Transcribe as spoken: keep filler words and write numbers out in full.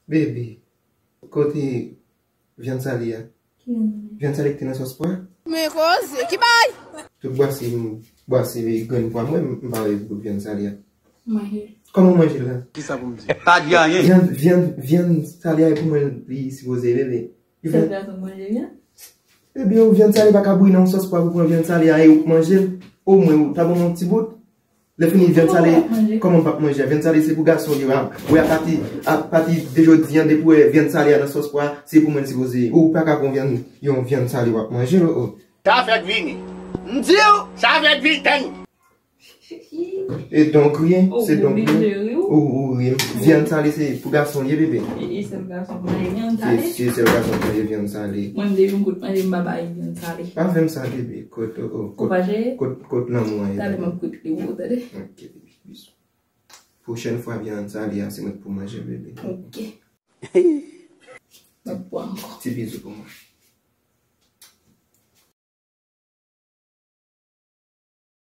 Bebe, kote vyann sale a? Vyann sale ki te nan sòs pwa? Men koze, ki bay? Tout bwase, bwase grenn pwa mwen, m pa wè bout vyann sale a. Manje. Kòman w manje l la? Kisa pou m di? Pa di anyen. Vyann, vyann, vyann sale a e pou mwen li sipoze, bebe. Sèl gason k manje vyann? Ebyen, yon vyann sale pa ka bouyi nan yon sòs pwa pou pran vyann sale a e ou k manje l. Omwen, ou ta ban mwen yon ti bout. Lè fini, vyann sale, kòman m p ap manje? Vyann sale se pou gason yo. A, wi, apati, apati de jodi an, depi w wè vyann sale a nan sòs pwa, se pou mwen l sipoze ye. Ou pa ka pran vyann, yon vyann sale w ap manje l, o, o. Sa fèk vini. M di w, sa fèk vini, tann. E donk, ri, se donk, ri. Ou, ou ri. Vyann sale se pou gason ye, bebe. E, e sèl gason k manje vyann sale? Se, se sèl gason k manje vyann sale. Mwen, m depi m kout manje, m pa bay vyann sale. Pa fè m sa, bebe. Kot, o, o, kot, kot, kot lanmou an ye? Talè m ap kout li pou ou, tande. Ok, bebe, bizou. Pwochèn fwa, vyann sale a, se mwen k pou manje, bebe. Ok. M ap pran ankò. Ti bizou pou mwen.